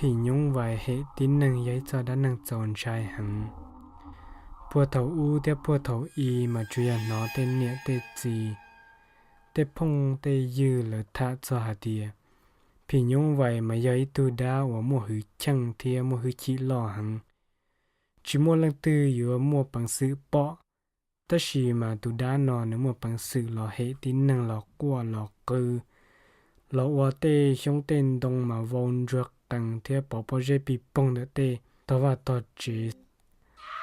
phim nyuj vais hem tib neeg yog ib txoj dab neeg txaus ntshai heev. Puag thaum ub thiab puag thaum i mas tsuas yog hnov tej niam tej txiv, tej phooj tej ywg lawv tham txog hais tias phim nyuj vais mas yog ib tug dab uas muaj hwj chim thiab muaj hwj chim loj heev, tsis muaj leej twg yuav muaj peev xwm pom. Tab sis mas tus dab no nws muaj peev xwm los hem tib neeg los quaj los qw, los ua tej xyoob tej ntoo mas vau ntsuag qees thiab pov pob zeb pig poog ntawm tej tog vaj tog tsev.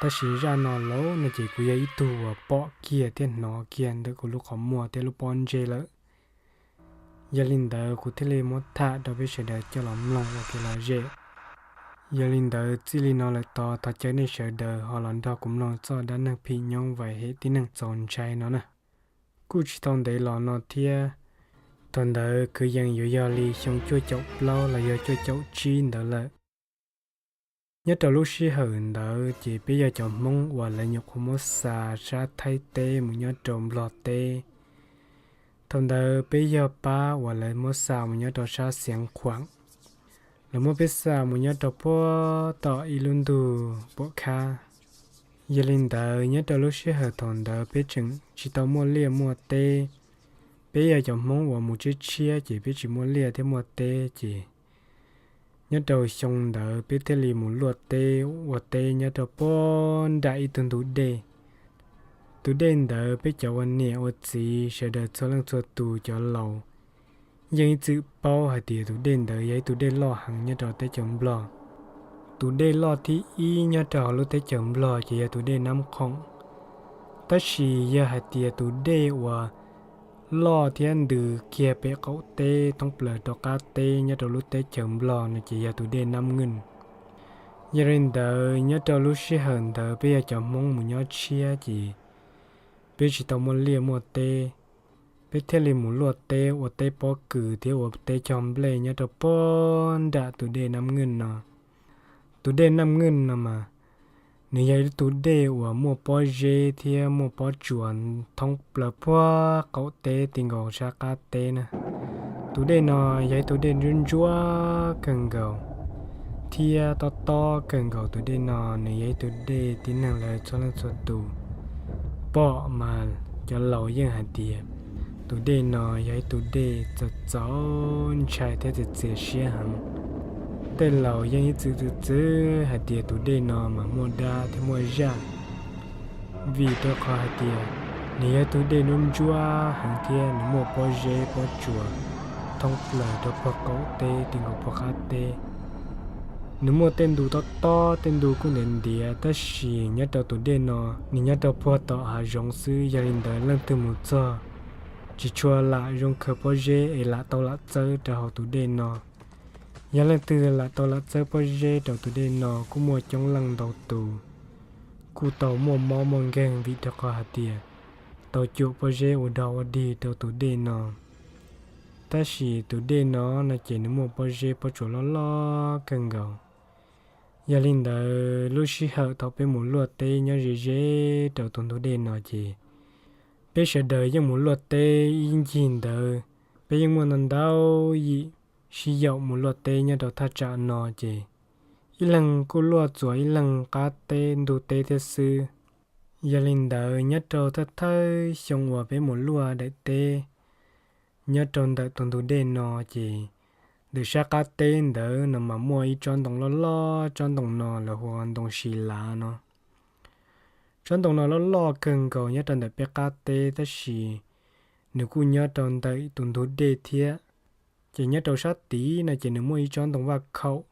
Tab sis zaj no los no ces kuv yog ib tug uas pom kiag thiab hnov kiag ntawm kuv lub qhov muag thiab lub pob ntseg lawm. Yog li ntawd kuv thiaj li muab tham rau peb sawv daws coj los mloog ua kev lom zem. Yog li ntawd txij li no lawm tod thov caw nej sawv daws ho los nrog kuv mloog txoj dab neeg phim nyuj vais hem tib neeg txaus ntshai no na. Kuj tsis tau ntev los no thiab, thaum ntawd kwv yees yuav yog li xyoo cuaj caum plaub los yog cuaj caum tsib ntawd lawm. Nyob rau lub sij hawm ntawd ces peb yog cov Hmoob uas lawv nyuam qhuav muab xa sab Thaib teb mus nyob rau Nplog teb. Thaum ntawd peb yog pab uas lawv muab xa mus nyob rau sab Xiav Khuam, lawv muab peb xa mus nyob rau puag tom ib lub ntug puam khab. Yog li ntawd nyob rau lub sij hawm thaum ntawd peb tseem tsis tau muaj liaj muaj teb. Peb yog cov Hmoob uas mus tshiab tshiab ces peb tsis muaj liaj thiab muaj teb ces nyob rau xyoo ntawd peb thiaj li mus luaj teb ua teb nyob rau puag nram ib tug ntug dej. Tus dej ntawd peb cov ua niam ua txiv sawv daws txhua leej txhua tus cov laus yeej ib txwm paub hais tias tus dej ntawd yog ib tug dej loj heev nyob rau teb chaws Nplog. Tus dej loj thib ib nyob rau hauv lub teb chaws Nplog ces yog tus dej Nab Khoom. Tab sis yog hais tias tus dej uas loj thiab ntws kiag pem qaum teb thoob plaws rau qab teb nyob rau lub teb chaws Nplog no ces yog tus dej Nab Nkeej. Yog li ntawd nyob rau lub sij hawm ntawd peb yog cov Hmoob mus nyob tshiab ces peb tsis tau muaj liaj muaj teb, peb thiaj li mus luaj teb ua teb pob kws thiab ua teb cog nplej nyob rau puag nram tus dej Nab Nkeej no. Tus dej Nab Nkeej no mas nws yog ib tug dej uas muaj pob zeb thiab muaj pob tsuas thoob plaws puag qaum teb ti nkaus sab qab teb na. Tus dej no yog ib tug dej ntsuab ntsuab kawg nkaus, thiab tob tob kawg nkaus. Tus dej no nws yog ib tug dej tib neeg lawv txhua leej txhua tus pom mas cov laus yeej hais tias tus dej no yog ib tug dej txaus txaus ntshai thiab txias txias siab heev. Tej laus yeej ib txwm txwv txwv hais tias tus dej no mas muaj dab thiab muaj zaj. Vim rau qhov hais tias nws yog ib tug dej ntsuab ntsuab heev thiab nws muaj pob zeb pob tsuas thoob plaws rau puag qaum teb ti nkaus puag qab teb. Nws muaj tej ntu tob tob, tej ntu kuj ntiav ntiav, tab sis nyob rau tus dej no nws nyob rau puag tom hav zoov xwb, yog li ntawd leej twg mus txog tsis tshua lam zoo khaws pob zeb es lam tau lam txawb rau hauv tus dej no. Yog leej twg lam tau lam txawb pob zeb rau tus dej no kuj muaj coob leej ntau tus kuj tau muaj mob muaj nkeeg vim rau qhov hais tias tau cuam pob zeb ua dog ua dig rau tus dej no. Tab sis tus dej no no ces nws muaj pob zeb pob tsuas loj loj kawg nkaus. Yog li ntawd lub sij hawm thaum peb mus luaj teb nyob ze ze rau tus ntug dej no ces peb sawv daws yeej mus luaj teb ib ncig ntawd. Peb yeej muaj ntau ntau yim sib yaum mus luaj teb nyob rau thaj tsam no ces ib leeg kuj luaj txuas ib leeg qab teb ntug teb thiab xwb. Yog li ntawd nyob rau thawj thawj xyoo uas peb mus luaj daim teb nyob rau ntawm tus ntug dej no ces ntawm sab qab teb ntawd no mas muaj ib tsob ntoo loj loj, tsob ntoo no lawv hu ua ntoo si lav no. Tsob ntoo no loj loj kawg nkaus nyob rau ntawm peb qab teb tab sis nws kuj nyob rau ntawm tus ntug dej thiab. Ces nyob rau sab tid no ces nws muaj ib tsob ntoo vaj khaum.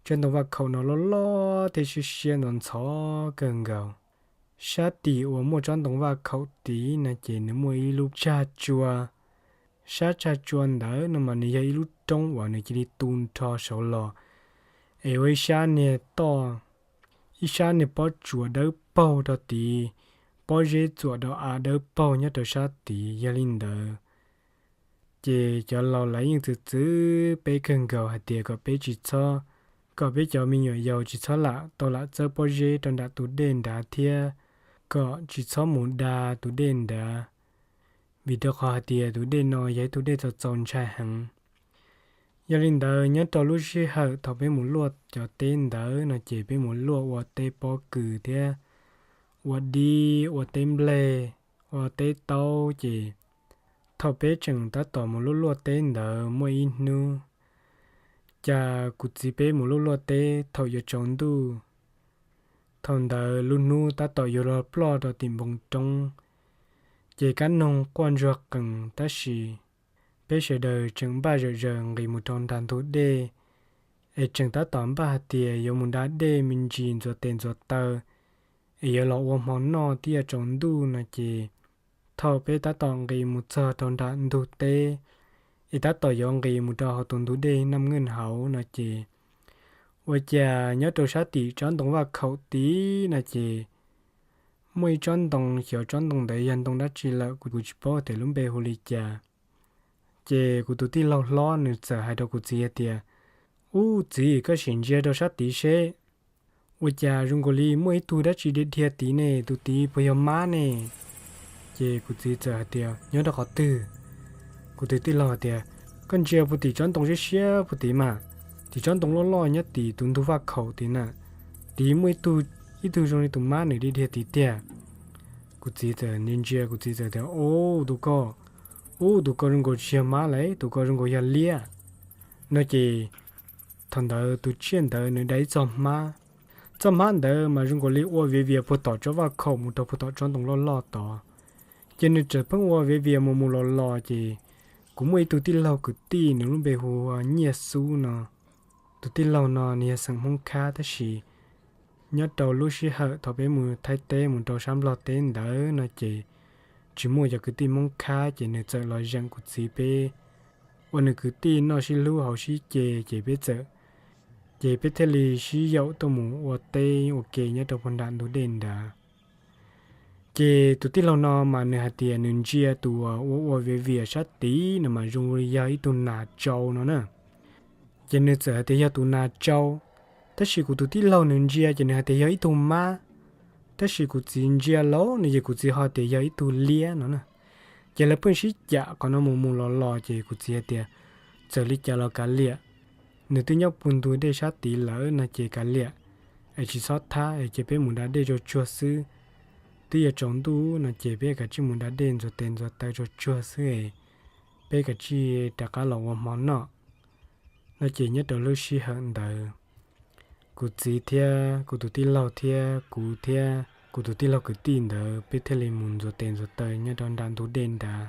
Tsob ntoo vaj khaum no loj loj thiab siab siab ntxhov ntxhov kawg nkaus. Sab tim uas muaj tsob ntoo vaj khaum tid no ces nws muaj ib lub tsag tsua. Sab tsag tsua ntawd no mas nws yog ib lub roob uas nws cia li tu nrho saud los, es ua ib sab niag toj, ib sab niag pob tsuas dawb paug rau tid, pob zeb txuam rau av dawb paug nyob rau sab tid. Yog li ntawd ces cov laus lawv yeej txwv txwv peb kawg nkaus hais tias kom peb tsis txhob, kom peb cov me nyuam yaus tsis txhob lam tau lam txawb pob zeb rau nram tus dej nrad thiab kom tsis txhob mus da tus dej nrad, vim rau qhov hais tias tus dej no yog ib tug dej txaus txaus ntshai heev. Yog li ntawd nyob rau lub sij hawm thaum peb mus luaj cov teb ntawd no ces peb mus luaj ua teb pob kws thiab ua dib, ua teb nplej, ua teb taub ces thaum peb tseem tab tom mus luaj luaj teb ntawd muaj ib hnub, cas kuv txiv peb mus luaj luaj teb thaum yuav tsaus ntuj, thaum ntawd lub hnub tab tom yuav luag ploj rau tim npoo roob, ces kab noog quaj ntsuag qees tab sis peb sawv daws tseem npaj zawm zaws nqis mus rau nram ntug dej, es tseem tab tom npaj hais tias yuav mus da dej me ntsis ntxuav tes ntxuav taw es yuav los ua hmo noj twb yuav tsaus ntuj no ces thaum peb tab tom nqis mus txog rau nram ntug teb es tab tom yuav nqis mus rau hauv tus ntug dej Nam Nkeej hauv no ces ua cas nyob rau sab tim tsob ntoo vaj khaum tid no ces muaj ib tsob ntoo, xyov tsob ntoo ntawd yog ntoo dab tsi lawm kuv tsis paub tias lub npe hu li cas. Ces kuv tus tij laug hlob nws txawm hais rau kuv txiv hais tias, Ub txiv, koj sim ntsia rau sab tid seb, ua cas zoo nkaus li muaj ib tug dab tsi dhia dhia tid ne, tus tid puas yog mab ne? Ces kuv txiv txawm hais tias, Nyob rau qhov twg? Kuv tus tij laug hais tias, Koj ntsia puag tim tsob ntoo siab siab puag tid mas, tim tsob ntoo loj loj nyob tim tus ntug vaj khaum tid na, tid muaj ib tug, ib tug zoo li tus mab nws dhia dhia tid tiag. Kuv txiv txawm ntsia ntsia, kuv txiv txawm tias, Ub tus ko, ub tus ko zoo nkaus tsis yog mab lawm, tus ko zoo nkaus yog liab no ces thaum ntawd tus tsiaj ntawd nws dai ib txoj hmab. Txoj hmab ntawd mas zoo nkaus li ua viav vias puag tom tsob vaj khaum mus rau puag tom tsob ntoo loj loj tod. Ces nws txawm pheej ua viav vias mus mus los los ces kuv muaj ib tug tij laug kwv tij, nws lub npe hu ua Nyiaj Xub no. Tus tij laug no nws yog xeem Hmoob Khab tab sis nyob rau lub sij hawm thaum peb mus Thaib teb mus rau sab Nplog teb ntawd no ces tsis muaj cov kwv tij Hmoob Khab ces nws txawm los zeem kuv txiv peb ua nws kwv tij noj sib hlub hauv sib ce ces peb txawm, ces peb thiaj li sib yaum tuaj mus ua teb ua ke nyob rau puag nram ntug dej nrad. Ces tus tij laug no mas nws hais tias nws ntsia tus uas ua ua viav vias sab tid no mas zoo li yog ib tug nas tsau no na. Ces nws txawm hais tias yog tus nas tsau, tab sis kuv tus tij laug nws ntsia ces nws hais tias yog ib tug mab, tab sis kuv txiv ntsia lauj no ces kuv txiv ho tias yog ib tug liab no na. Ces lawv pheej sib cam qhov no mus mus los los ces kuv txiv hais tias txawm li cas los kav liam, nws twb nyob puag ntug dej sab tid lawm no ces kav liam, es tsis txhob thab es cia peb mus da dej tsuag tsuag xwb. Twb yuav tsaus ntuj no ces peb kav tsij mus da dej ntxuav tes ntxuav taw tsuag tsuag xwb es peb kav tsij rov qab los ua hmo noj no ces nyob rau lub sij hawm ntawd kuv txiv thiab kuv tus tij laug thiab kuv thiab kuv tus tij laug kwv tij ntawd peb thiaj li mus ntxuav tes ntxuav taw nyob rau nram ntug dej nrad.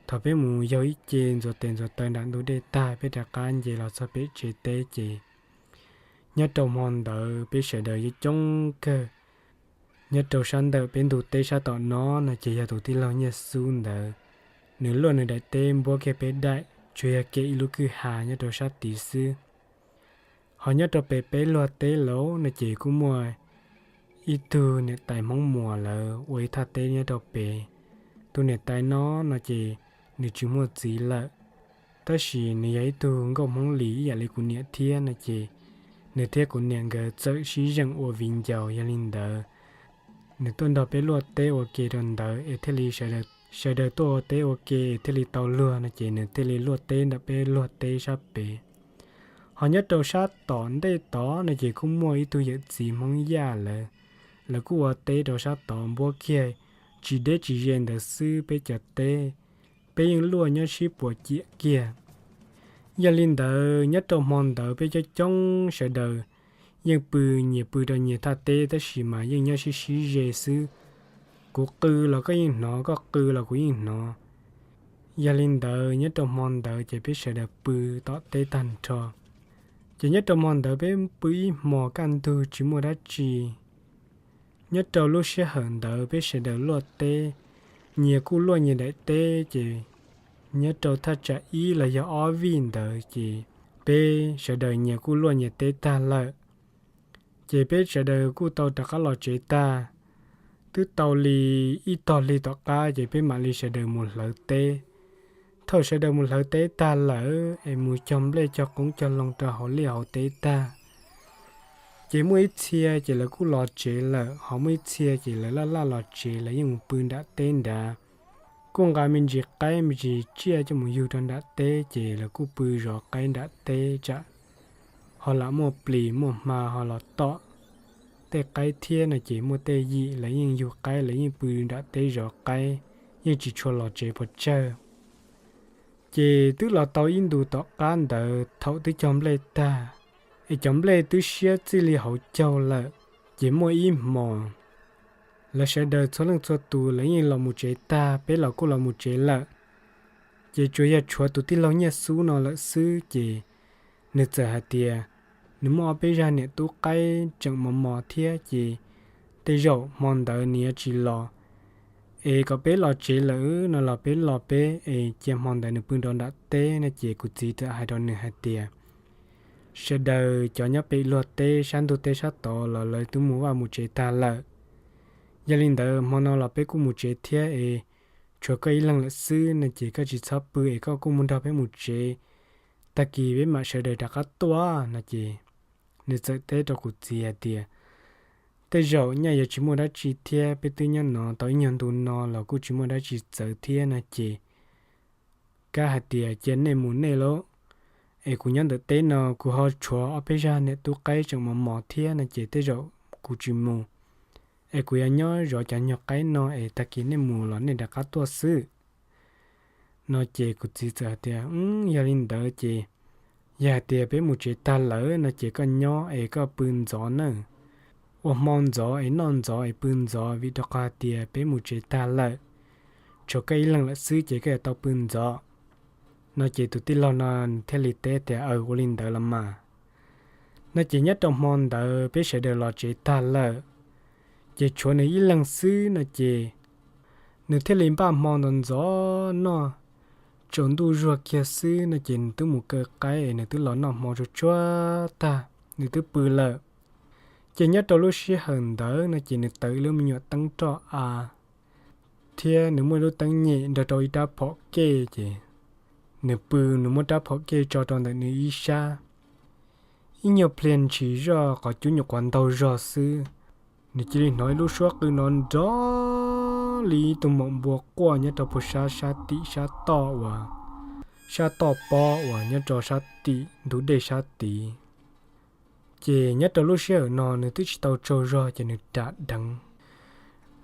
Thaum peb mus yaug ib ce ntxuav tes ntxuav taw nram ntug dej tag peb rov qab nce los txog pem tsev teb ces nyob rau hmo ntawd peb sawv daws yeej coob kawg. Nyob rau sab ntawm peb ntug teb sab tom no no ces yog tus tij laug Nyiaj Xub ntawd, nws luaj nws daim teb npuab kiag peb daim, tsuas yog kem ib lub kwj ha nyob rau sab tid xwb. Ho nyob rau pem peb luag teb lauj no ces kuj muaj ib tug niam tais Hmoob Muas lawv ua ib thaj teb nyob rau pem. Tus niam tais no no ces nws tsis muaj txiv lawm, tab sis nws yog ib tug nkauj Hmoob Lis ib yam li kuv niam thiab no ces nws thiab kuv niam nkawd txawm sib zeem ua viv ncaus. Yog li ntawd nws tuaj nrog peb luaj teb ua ke rau ntawd es thiaj li sawv daws tuaj ua teb ua ke thiaj li tau luag no ces nws thiaj li luaj teb ntawm peb luag teb sab pem. Ho nyob rau sab tom ntej tod no ces kuj muaj ib tug yawm txiv Hmoob Yaj lawv, lawv kuj ua teb rau sab tod npuab kiag tsis deb tsis ze ntawd xwb peb cov teb, peb yeej luaj nyob sib puas ciam kiag. Yog li ntawd nyob rau hmo ntawd peb coob coob sawv daws yeej pw, nyias pw rau nyias thaj teb tab sis mas yeej nyob sib sib ze xwb. Kuv qw los koj yeej hnov, koj qw los kuv yeej hnov. Yog li ntawd nyob rau hmo ntawd ces peb sawv daws pw tom teb tag nrho. Ces nyob rau hmo ntawd peb pw ib hmos kaj ntug tsis muaj dab tsi. Nyob rau lub sij hawm ntawd peb sawv daws luaj teb, nyias kuj luaj nyias daim teb ces nyob rau thaj tsam ib los yog ob vij ntawd ces peb sawv daws nyias kuj luaj nyias teb tag lawm. Ces peb sawv daws kuj tau rov qab los tsev tag. Twb tau li ib tog hli tom qab ces peb mam li sawv daws mus hlawv teb. Thaum sawv daws mus hlawv teb tag lawm es mus cog nplej cog qoob cog loo rau hauv liaj hauv teb tag, ces muaj ib txhia ces lawv kuj los tsev lawm, ho muaj ib txhia ces lawv laj laj los tsev, lawv yeej mus pw nram teb nrad. kuj nqa me ntsis qaib me ntsis tsiaj coj mus yug rau nram teb, ces lawv kuj pw zov qaib nram teb tsam ho lam muaj plis muaj hma ho los tom tej qaib thiab no ces muaj tej yim lawv yeej yug qaib, lawv yeej pw nram teb zov qaib, yeej tsis tshua los tsev pes tsawg. Ces twb los tau ib ntu tom qab ntawd thaum twb cog nplej tag, es cov nplej twb siab txij li hauv caug lawm, ces muaj ib hmos lawv sawv daws txhua leej txhua tus lawv yeej los mus tsev tag, peb los kuj los mus tsev lawm. Ces tsuas yog tshuav tus tij laug Nyiaj Xub no lawm xwb, ces nws txawm hais tias nws muaj ob peb zaj niam tub qaib tseem mos mos thiab, ces tej zaum hmo ntawd nws yuav tsis los, es kom peb los tsev lawm no los peb los peb, es cia hmo ntawd nws pw nrov nram teb no. Ces kuv txiv txawm hais rau nws hais tias, sawv daws cov nyob pem luag teb sab ntug teb sab tod los lawv twb mus vaj mus tsev tag lawm. Yog li ntawd hmo no los peb kuj mus tsev thiab es tshuav koj ib leeg lawm xwb no ces koj tsis txhob pw es koj kuj mus nrog peb mus tsev, tag kis peb mam sawv daws rov qab tuaj no. Ces nws txawm teb rau kuv txiv hais tias, tej zaum nyaj yuav tsis muaj dab tsi thiab, peb twb nyob no tau ib nyuag ntu no los kuj tsis muaj dab tsi txawv thiab no ces kab hais tias cia nej mus nej lauj, es kuv nyob ntawm teb no kuv ho tshuav ob peb zaj niam tub qaib tseem mos mos thiab no ces tej zaum kuv tsis mus, es kuv yuav nyob zov cov nyuag qaib no es tag kis nej mus los nej rov qab tuaj xwb no. Ces kuv txiv txawm hais tias, yog li ntawd ces yog hais tias peb mus tsev tag lawm no ces koj nyob es koj pw ntxov nawb. Ua hmo ntxov es noj ntxov es pw ntxov vim rau qhov hais tias peb mus tsev tag lawm, tshuav koj ib leeg lawm xwb ces koj yuav tau pw ntxov no. Ces tus tij laug no nws thiaj li teb tias, aws, ua li ntawd los mas no. Ces nyob rau hmo ntawd peb sawv daws los tsev tag lawm, ces tshuav nws ib leeg xwb no ces nws thiaj li npaj hmo ntxov ntxov noj. Tsaus ntuj zuag kiag xwb no ces nws twb mus kaw qaib es nws twb los noj hmo tsuag tsuag tag nws twb pw lawm. Ces nyob rau lub sij hawm ntawd no ces nws taws ib lub me nyuam teeb roj av thiab nws muaj ib lub teeb nyem nrog rau ib rab phom kej ces nws pw, nws muab rab phom kej tso rau ntawm nws ib sab. Ib nyuag pliag ntshis zoj qhov cub nyuam qhuav ntaug zog xwb, nws cia li hnov ib lub suab qw no nrov li ib tug maum npua quaj nyob rau puag sab sab tim sab toj uas, sab toj pob uas nyob rau sab tim ntug dej sab tid. Ces nyob rau lub sij hawm no nws twb tsis tau tsaug zog ces nws ram deev.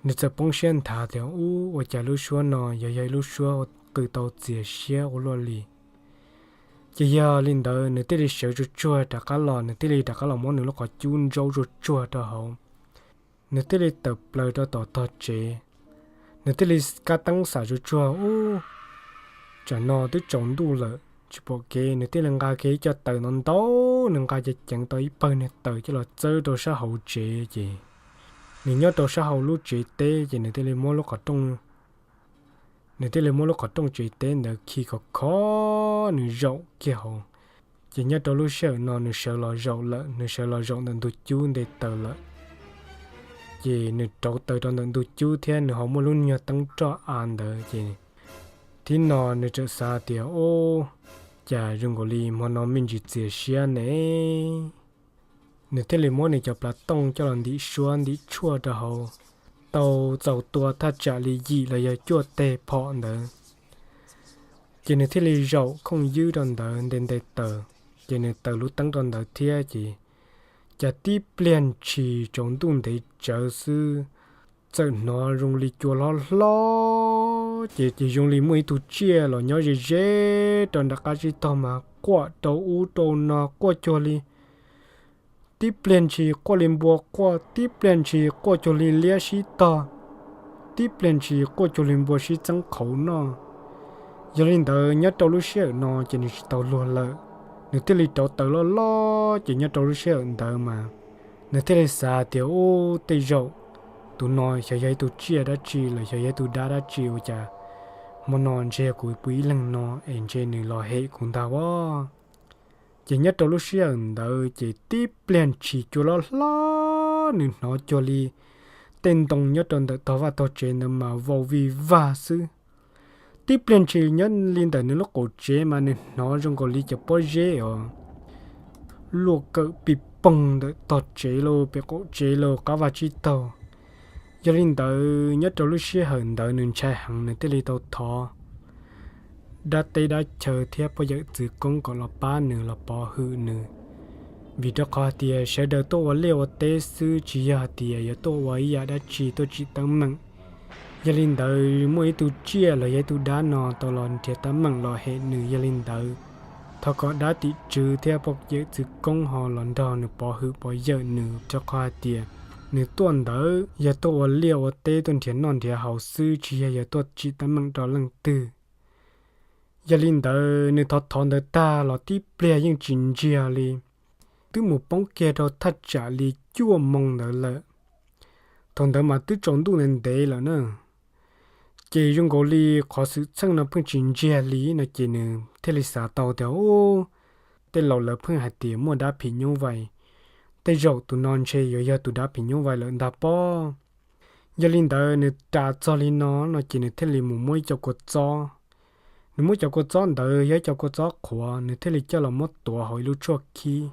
Nws txawm poob siab nthav tias, ub, ua cas lub suab no yog yog ib lub suab qw tau txias siab ua luaj li. Ces yog li ntawd nws thiaj li sawv tsuag tsuag rov qab los, nws thiaj li rov qab los muab nws lub qhov cub ntsaub tsuag tsuag rau hauv. Nws thiaj li tawm plaws rau tom tog tsev, nws thiaj li kab teeb xam tsuag tsuag, ub, tsam no twb tsaus ntuj lawm tsis pom kev, nws thiaj li nqa kiag ib co taws ntau ntau, nws nqa ceev ceev tau ib pawg niag taws coj los txawb rau sab hauv tsev ces nws nyob rau sab hauv lub tsev teb ces nws thiaj li muab lub qhov rooj nws thiaj li muab lub qhov rooj tsev teb ntawd khi khov kho, nws zaum kiag hauv. Ces nyob rau lub sij hawm no nws sawv los zaum lawm, nws sawv los zaum ntawm ntug cub nte taws lawm. Ces nws rauv taws rau ntawm ntug cub thiab nws ho muaj lub nyuag teeb roj av ntawd ces thib no nws txawm xav tias, ub, cas zoo nkaus li hmo no me ntsis txias siab ne. Nws thiaj li muab nws cov plav tooj coj los ntim suab ntim tshuaj rau hauv, tau txaus tua thaj tsam li yim los yog cuaj teg phom ntawd. Ces nws thiaj li zaum khooj ywb rau ntawd nte nte taws, ces nws taws lub teeb rau ntawd thiab ces cas tib pliag ntshis tsaus ntuj ntev tsawv xwb, txawm hnov zoo li cua hlob hlob ces ces zoo li muaj ib tug tsiaj los nyob ze ze rau nram qab tsib taug mas quaj rau ub rau no quaj cuag li, tib pliag ntshis quaj li npua quaj, tib pliag ntshis quaj cuag li liab sib tog, tib pliag ntshis quaj cuag li npua sib txeeb qhauv noj. Yog li ntawd nyob rau lub sij hawm no ces nws tsis tau luag lawm, nws thiaj li rauv taws loj loj. Ces nyob rau lub sij hawm ntawd mas nws thiaj li xav tias, ub, tej zaum tus no xyov yog ib tug tsiaj dab tsi los xyov yog ib tug dab dab tsi ua cas hmo no ntshe yog kuv pw ib leeg no es ntshe nws los hem kuv ntag as. Ces nyob rau lub sij hawm ntawd ces tib pliag ntshis cua loj hlob nws hnov cuag li tej ntoo nyob rau ntawm tog vaj tog tsev ntawd mas vau vij vag xwb. Tib pliag ntshis nyob li ntawm nws lub qaum tsev mas nws hnov zoo nkaus li cov pob zeb os luaj kawm pij poog ntawm tog tsev los pem qaum tsev los qab vaj tsib taug. Yog li ntawd nyob rau lub sij hawm ntawd nws ntshai heev, nws thiaj li tau thov dab teb dab chaw thiab poj yawm txwv koob kom los pab nws los pov hwm nws. Vim rau qhov hais tias sawv daws tuaj ua liaj ua teb xwb, tsis yog hais tias yuav tuaj ua ib yam dab tsi tuaj tsim teeb meem. Yog li ntawd muaj ib tug tsiaj los yog ib tug dab no tau los nrhiav teeb meem los hem nws. Yog li ntawd thov kom dab tim tswv thiab poj yawm txwv koob ho los nrog nws pov hwm pov yawm nws, rau qhov hais tias nws tuaj ntawd yog tuaj ua liaj ua teb, tuaj nrhiav noj nrhiav haus xwb, tsis yog yog tuaj tsim teeb meem rau leej twg. Yog li ntawd nws thov thov ntawd tag los tib pliag yeej tsis ntsiag li. Twb mus poob kiag rau thaj tsam li cuaj moo ntawd lawm. Thaum ntawd mas twb tsaus ntuj ntev ntev lawm na. Ces zoo nkaus li qhov xwm txheej no pheej tsis ntsiag li no ces nws thiaj li xav tau tias, Ub, tej laus lawv pheej hais tias muaj dab phim nyuj vais, tej zaum tus no ntshe yuav yog tus dab phim nyuj vais lawm ntag pob. Yog li ntawd nws ras txog li no no ces nws thiaj li mus muab ib co kua txob. Nws muab cov kua txob ntawd yog ib co kua txob qhuav, nws thiaj li coj los muab tuav hauv ib lub tshuaj khib.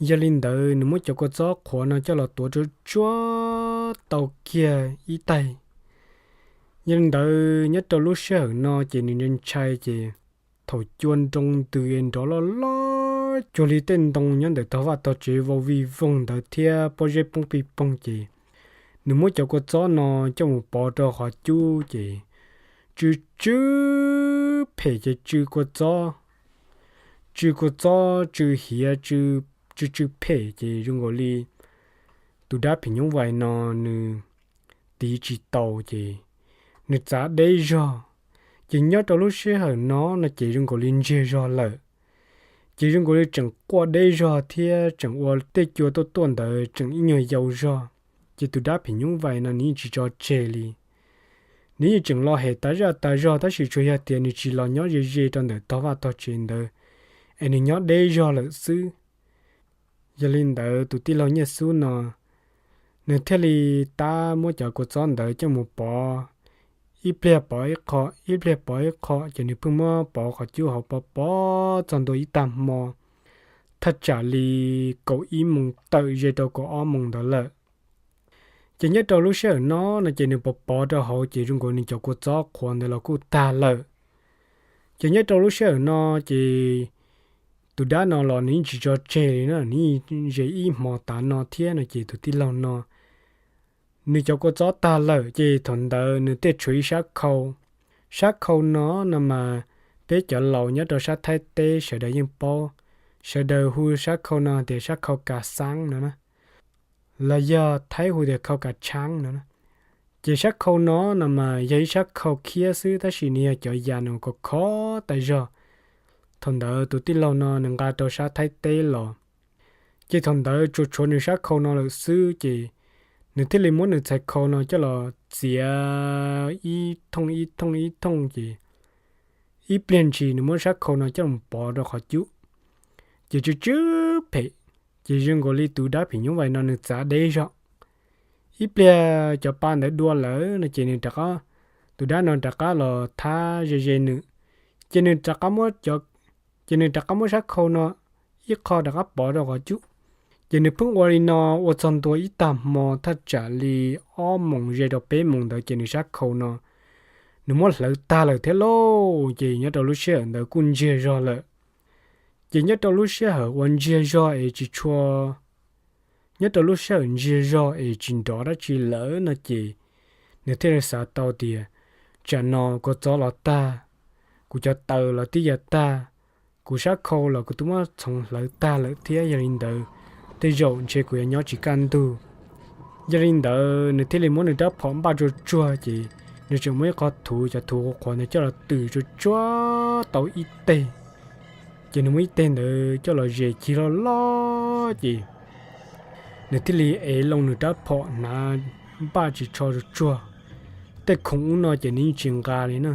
Yog li ntawd nws muab cov kua txob qhuav no coj los tuav tsuag tsuag tau kiag ib taig. Yog li ntawd nyob rau lub sij hawm no ces nws ntshai ntshai ces thaum cua nroo ntws nrov loj loj cuag li tej ntoo nyob ntawm tog vaj tog tsev vau vij voog ntawd thiab pob zeb poob pij poog ces nws muab cov kua txob no coj mus pov rau qhov cub ces tsw tsw phem ces tsw kua txob, tsw kua txob tsw hiav, tsw tsw phem ces zoo nkaus li tus dab phim nyuj vais no nws tiv tsis tau ces nws txav deb zog. Ces nyob rau lub sij hawm no no ces zoo nkaus li ntsiag zog lawm. Ces zoo nkaus li tseem quaj deb zog thiab tseem ua tej cua tuaj tuaj ntawd tseem ib nyuag yau zog. Ces tus dab phim nyuj vais no nws yeej tsis tso tseg li. Nws yeej tseem los hem tas zaj tas zog tab sis tsuas yog tias nws tsis los nyob ze ze rau ntawm tog vaj tog tsev ntawd, es nws nyob deb zog lawm xwb. Yog li ntawd tus tij laug Nyiaj Xub no nws thiaj li tab muab cov kua txob ntawd coj mus pov, ib pliag pov ib qho, ib pliag pov ib qho, ces nws pheej muab pov qhov cub hauv pov pov txog ntua ib tag hmo, thaj tsam li kaum ib moos tawm ze rau kaum ob moos ntawd lawm. Ces nyob rau lub sij hawm no no ces nws pov pov rau hauv ces zoo nkaus nws cov kua txob qhuav ntawd los kuj tag lawm. Ces nyob rau lub sij hawm no ces tus dab no los nws yeej tsis tso tseg li na, nws yeej ze ib hmo tav no thiab no ces tus tij laug no nws cov kua txob tag lawm ces thaum ntawd nws thiaj tshuav ib sab khau. Sab khau no no mas peb cov laus nyob rau sab Thaib teb sawv daws yeej paub, sawv daws hu sab khau no tias sab khau kas xaab no na, los yog Thaib hu tias khau kas tshaab no na. Ces sab khau no no mas yog ib sab khau khiab xwb tab sis nws yog cov yas nws khov khov tas zog. Thaum ntawd tus tij laug no nws nqa rau sab Thaib teb los, ces thaum ntawd tsuas tshuav nws sab khau no lawm xwb ces nws thiaj li muab nws txhais khau no coj los txiav ib thooj ib thooj ib thooj ces ib pliag ntshis nws muab sab khau no coj mus pov rau qhov cub, ces tsw tsw phem, ces zoo nkaus li tus dab phim nyuj vais no nws txav deb zog. Ib pliag cov pa ntawd dua lawm no ces nws rov qab, tus dab no rov qab los thab ze ze nws, ces nws rov qab muab, ces nws rov qab muab sab khau no ib qho rov qab pov rau qhov cub. Ces nws pheej ua li no ua txog ntua ib tag hmo thaj tsam li ob moos ze rau peb moos ntawd ces nws sab khau no nws muab hlawv tag lawm thiab lauj. Ces nyob rau lub sij hawm ntawd kuj ntsiag zog lawm. Ces nyob rau lub sij hawm uas ntsiag zog es tsis tshua, nyob rau lub sij hawm ntsiag zog es tsis nrov dab tsi lawm no ces nws thiaj li xav tau tias tsam no kua txob los tag, kuv cov taws los tib ya tag, kuv sab khau los kuv twb muab txhoov hlawv tag lawm thiab, yog li ntawd tej zaum ntshe kuv yuav nyob tsis kaj ntug. Yog li ntawd nws thiaj li muab nws rab phom npaj tsuag tsuag ces nws tseem muab ib qho thuv, cov thuv qhuav qhuav ntawd coj los twm tsuag tsuag tau ib teg. Ces nws muab ib teg ntawd coj los zes cig loj loj ces nws thiaj li ev loo nws rab phom hnav npaj ris tsho tsuag tsuag. Tej khoom ub no ces nws yeej tsis nqa li na,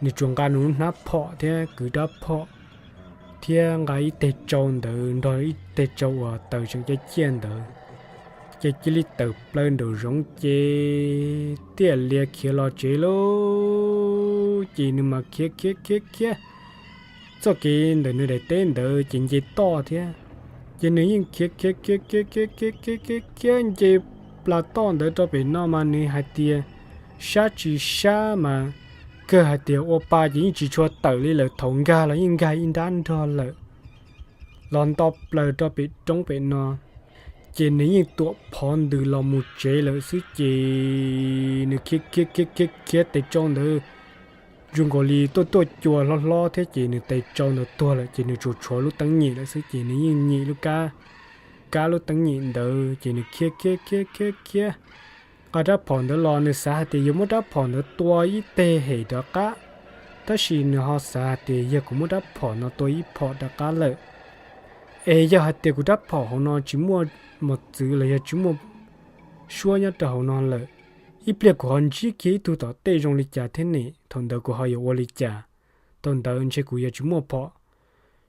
nws tsuas nqa nws lub hnab phom thiab kwv rab phom thiab nqa ib teg tsau ntawd nrog ib teg tsau uas taws tseem ciaj ciaj ntawd, ces cia li tawm plaws nraum zoov ces tiaj lias khiav los tsev lauj. Ces nws mas khiav khiav khiav khiav txoj kev ntawm nws daim teb ntawd ces nce toj thiab, ces nws yeej khiav khiav khiav khiav khiav khiav khiav khiav nce plas toj ntawd rau pem no mas nws hais tias sab tsis sab mas kawg hais tias ua pa ces yeej tsis tshua tawm li lawm, thaum nkag los yeej nkag ib nrab nrog lawm. Los nto plaws rau pem roob pem no, ces nws yeej tuam phov ntws los mus tsev lawm xwb ces nws khiav khiav khiav khiav khiav tes tsau ntawd zoo nkaus li tuaj tuaj cua hlob hlob thiab ces nws tes tsau ntawd tuag lawm ces nws tsuas tshuav lub teeb nyem lawm xwb ces nws yeej nyem lub kab, kab lub teeb nyem ntawd ces nws khiav khiav khiav khiav khiav nqa rab phom ntawd los, nws xav hais tias yog muab rab phom ntawd tua ib teg hem rov qab, tab sis nws ho xav hais tias yog kuv muab rab phom no tua ib phom rov qab lawm, es yog hais tias kuv rab phom hauv no tsis muaj mos txwv los yog tsis muaj suab nyob rau hauv no lawm, ib pliag kuv ho ntsib kiag ib tug tom tej zoo li cas thiab ne? Thaum ntawd kuv ho yuav ua li cas? Thaum ntawd ntshe kuv yuav tsis muaj phom,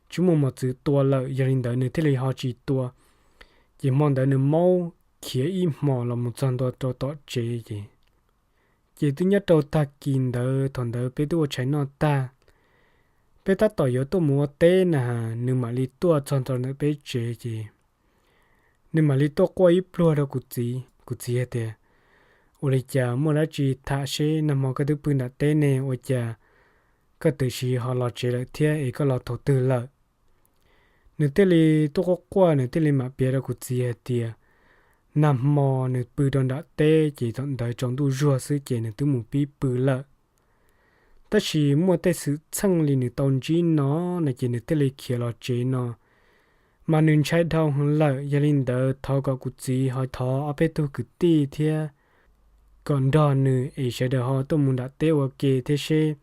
tsis muaj mos txwv tua lawm. Yog li ntawd nws thiaj li ho tsis tua. Ces hmo ntawd nws maub khiav ib hmos los mus txog ntua rau tom tsev ces, ces twb nyob rau tag kis ntawd, thaum ntawd peb twb ua tshais noj tag, peb tab tom yuav tuaj mus ua teb na, nws mam li tuaj txog rau ntawm peb tsev ces nws mam li tuaj quaj ib pluag rau kuv txiv. Kuv txiv hais tias, ua li cas muaj dab tsi tham seb, nag hmo koj twb pw nram teb ne, ua cas koj twb siv ho los tsev lawm thiab es koj los thaum twg lawm? Nws thiaj li tuaj quaj quaj, nws thiaj li mam piav rau kuv txiv hais tias nag hmo nws pw rau nram teb ces thaum ntawd tsaus ntuj zuag xwb ces nws twb mus pib pw lawm. Tab sis muaj tej xwm txheej li nws tau ntsib no, no ces nws thiaj li khiav los tsev no, mas nws ntshai dhau heev lawm. Yog li ntawd thov kom kuv txiv ho thov ob peb tug kwv tij thiab kom nrog nws es sawv daws ho tuaj mus nram teb ua ke thiab seb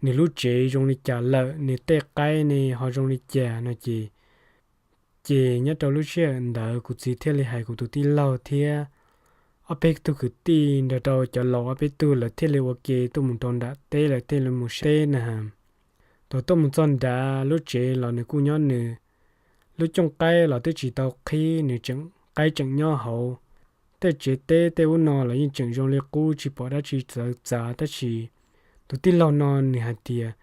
nws lub tsev zoo li cas lawm, nws tej qaib ne ho zoo li cas no ces, ces nyob rau lub sij hawm ntawd kuv txiv thiaj li hais kuv tus tij laug thiab ob peb tug kwv tij nrog rau cov laus ob peb tug, lawv thiaj li ua ke tuaj mus rau nram teb, lawv thiaj li mus saib teb na. Thaum tuaj mus txog nrad lub tsev los nws kuj nyob nws, lub cooj qaib los twb tsis tau qhib, nws tseem, qaib tseem nyob hauv. Tej tsev teb tej ub no los yeej tseem zoo li qub, tsis pom dab tsi txawv txav, tab sis tus tij laug no nws hais tias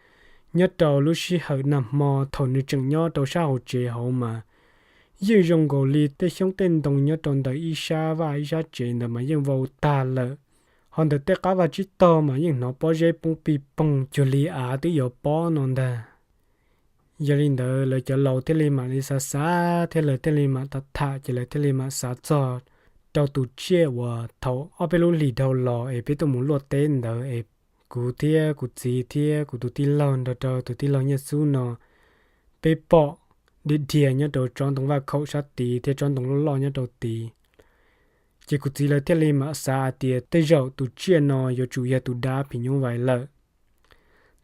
nyob rau lub sij hawm nag hmo thaum nws tseem nyob rau sab hauv tsev hauv mas yeej zoo nkaus li tej xyoob tej ntoo nyob rau ntawm ib sab vaj ib sab tsev ntawd mas yeej vau tag lawm. Ho ntawm tej qab vaj tsib taug mas yeej hnov pob zeb poob pig poog cuag li av twb yuav pob no ntag. Yog li ntawd lawv cov laus thiaj li mam li xav xav thiab lawv thiaj li mam tham tham ces lawv thiaj li mam xav txog rau tus tsiaj uas thaum ob peb lub hlis dhau los es peb tuaj mus luaj teb ntawd es kuv thiab kuv txiv thiab kuv tus tij laug nrog rau tus tij laug Nyiaj Xub no peb pom dhia dhia nyob rau tsob ntoo vaj khaum sab tid thiab tsob ntoo loj loj nyob rau tid. Ces kuv txiv lawv thiaj li mam xav hais tias tej zaum tus tsiaj no yuav tsum yog tus dab phim nyuj vais lawm.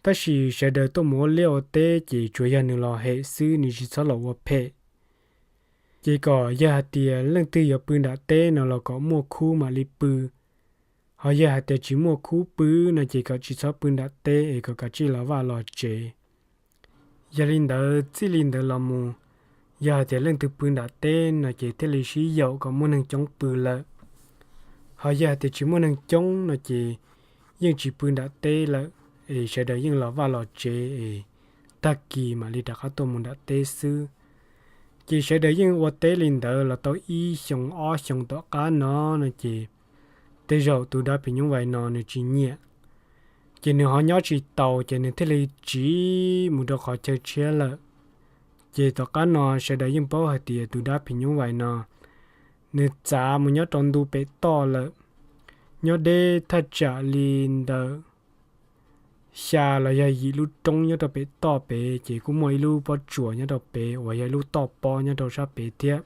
Tab sis sawv daws tuaj mus ua liaj ua teb ces tsuas yog nws los hem xwb, nws tsis txhob los ua phem. Ces kom yog hais tias leej twg yuav pw nram teb no los kom muaj khub mam li pw, ho yog hais tias tsis muaj khub pw no ces kom tsis txhob pw nram teb es kom kav tsij los vaj los tsev. Yog li ntawd txij li ntawd los mus, yog hais tias leej twg pw nram teb no ces thiaj li sib yaum kom muaj neeg coob pw lawm. Ho yog hais tias tsis muaj neeg coob no ces yeej tsis pw nram teb lawm, es sawv daws yeej los vaj los tsev es tag kis mam li rov qab tuaj mus nram teb xwb. Ces sawv daws yeej ua teb li ntawd los tau ib xyoo ob xyoo tom qab no, no ces tej zaum tus dab phim nyuj vais no nws tsis nyiam, ces nws ho nyob tsis taus ces nws thiaj li tsiv mus rau qhov chaw tshiab lawm. Ces tom qab no sawv daws yeej paub hais tias tus dab phim nyuj vais no nws txav mus nyob rau ntu pem toj lawm, nyob deb thaj tsam li ntawm xya los yog yim lub roob nyob rau pem toj pem, ces kuj muaj ib lub pob tsuas nyob rau pem uas yog ib lub toj pob nyob rau sab pem thiab.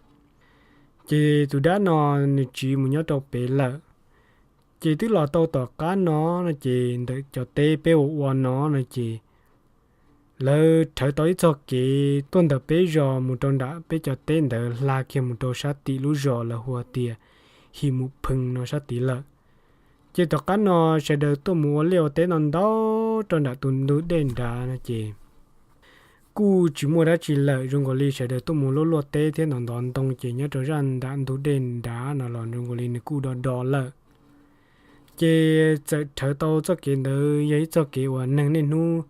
Ces tus dab no nws tsiv mus nyob rau pem lawm. Ces twb los tau tom qab no, no ces ntawm cov teb peb ua ua no no ces lawv rhawv tau ib txoj kev tuaj ntawm peb zos mus rau nram peb cov teb ntawd hla kiag mus rau sab tim lub zos lawv hu tias Him Mus Pheej no sab tid lawm. Ces tom qab no sawv daws tuaj mus ua liaj ua teb no ntau rau nram tus ntug dej nrad no ces kuj tsis muaj dab tsi lawm, zoo nkaus li sawv daws tuaj mus luaj luaj teb thiab ntov ntov ntoo ces nyob rau zaj nram ntug dej nrad no los zoo nkaus li nws kuj do do lawm. Ces txawm rhawv tau txoj kev ntawd yog ib txoj kev uas neeg niaj hnub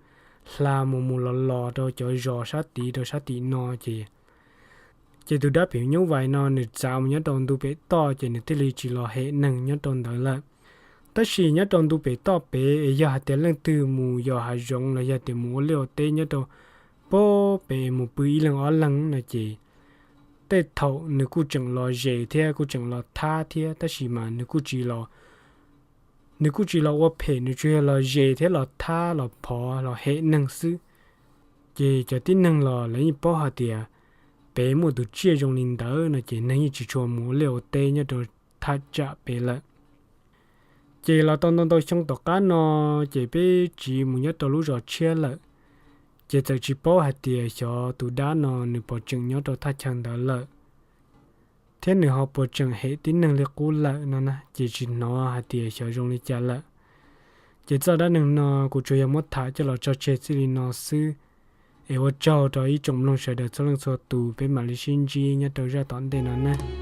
hla mus mus los los rau cov zos sab tid rau sab tim no ces Ces tus dab phim nyuj vais no nws txav mus nyob rau ntu pem toj ces nws thiaj li tsis los hem neeg nyob rau ntawd lawm. Tab sis nyob rau ntu pem toj pem es yog hais tias leej twg mus yos hav zoov los yog tias mus ua liaj ua teb nyob rau pem pem mus pw ib leeg ob leeg no ces tej thaum nws kuj tseem los zes thiab kuj tseem los thab thiab, tab sis mas nws kuj tsis los, nws kuj tsis los ua phem, nws tsuas yog los zes thiab los thab los phov los hem neeg xwb. Ces cov tib neeg los lawv yeej paub hais tias pem muaj tus tsiaj zoo li ntawd no ces neeg yeej tsis tshua mus ua liaj ua teb nyob rau thaj tsam pem lawm. Ces los tau ntau ntau xyoo tom qab no, ces peb tsiv mus nyob rau lub zos tshiab lawm, ces txawm tsis paub hais tias xyov tus dab no nws puas tseem nyob rau thaj chaw ntawd lawm, thiab nws ho puas tseem hem tib neeg li qub lawm no na, ces tsis hnov hais tias xyov zoo li cas lawm. Ces txoj dab neeg no kuv tsuas yog muab tham coj los tso tseg txij li no xwb, es ua tsaug rau ib tsoom mloog sawv daws txhua leej txhua tus, peb mam li sib ntsib nyob rau zaj tom ntej no na.